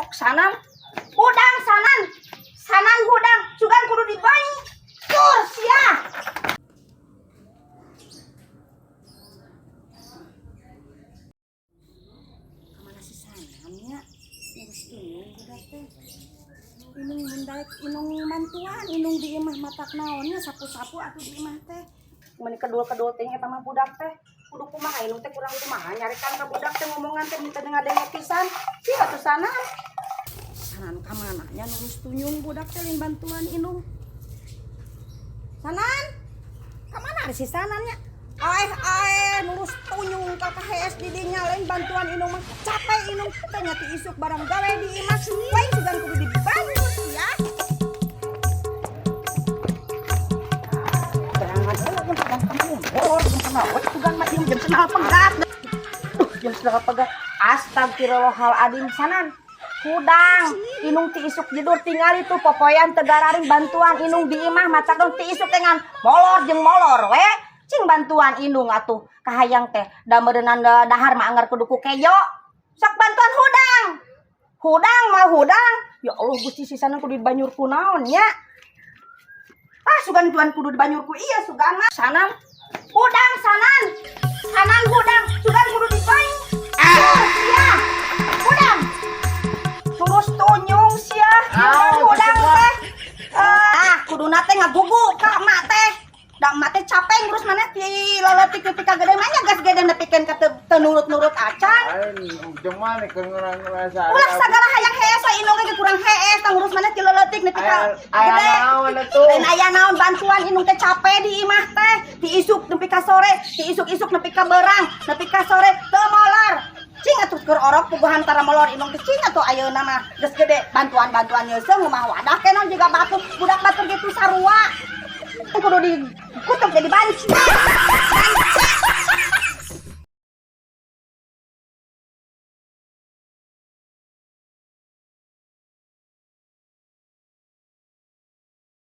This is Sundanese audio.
Sok Sanan. Hudang, Sanan. Sanan hudang, sugan kudu dibanjur sia. Kamana si Sanan nya? Ngurus inung budak teh. Inung mun daek inung bantuan, inung di imah matak naonnya sapu-sapu atuh di imah teh. Meni kedul-kedul teh eta mah budak teh. Kudu kumaha inung teh, kurang kumaha nyarikan ka budak teh, ngomongan teh minta ngadenge pisan. Sia atuh Sanan. Sanan ka mana nya, nurus tunyung budak teh, lain bantuan inung. Sanan? Ka mana si Sanan nya? Aeh aeh, nurus tunyung ka kahees di dinya, lain bantuan inung mah. Capek inung teh nya ti isuk barang gawe di imah. Lain sugan kudu dibantu ya. Berangan eueuh sugan kamu. Molor jeung kenapa sugan mah ieu jam senal pegat. Duh, jam setengah pegat. Astagfirullahaladzim, Sanan. Hudang, inung ti isuk tidur tingali tuh popoyan teu gararing bantuan inung di imah, maca dong ti isuk dengan molor jeung molor we. Cing bantuan inung atuh, kahayang teh da meureunnan dahar mah anggar kudu ku kejo. Sok bantuan hudang. Hudang mah hudang. Ya Allah Gusti, si Sanan kudu dibanyur ku naon nya? Ah, sugan tuan kudu dibanyur ku iya sugan mah. Sanan. Hudang, Sanan. Sanan hudang, sugan kudu dibanyur. Ah, sia. Hudang. Terus tunyung sia. Ah, hudang gitu. Teh. Ah, kuduna teh ngagugu ka emak teh. Da emak teh capek ngurus maneh ti leutik nepi ka gede mah nya, geus gede nepikeun ka teu nurut-nurut acan. Aing jeung mana keur ngurang-ngurang. Ulah sagala hayang hees we, inung ge kurang hees tah ngurus maneh ti leutik nepi ka Aya gede. Naon atuh? Lain aya naon, bantuan inung teh capek di imah teh. Ti isuk nepi ka sore, ti isuk-isuk nepi ka beurang, nepi ka sore teu molor. Cing atuh keur orok puguhan tara molor inung teh, cing atuh ayeuna mah geus gede bantuan-bantuan yeuseuh mah wadah kenon juga batur budak batur gitu sarua. Kudu dikutuk jadi banci. Banci.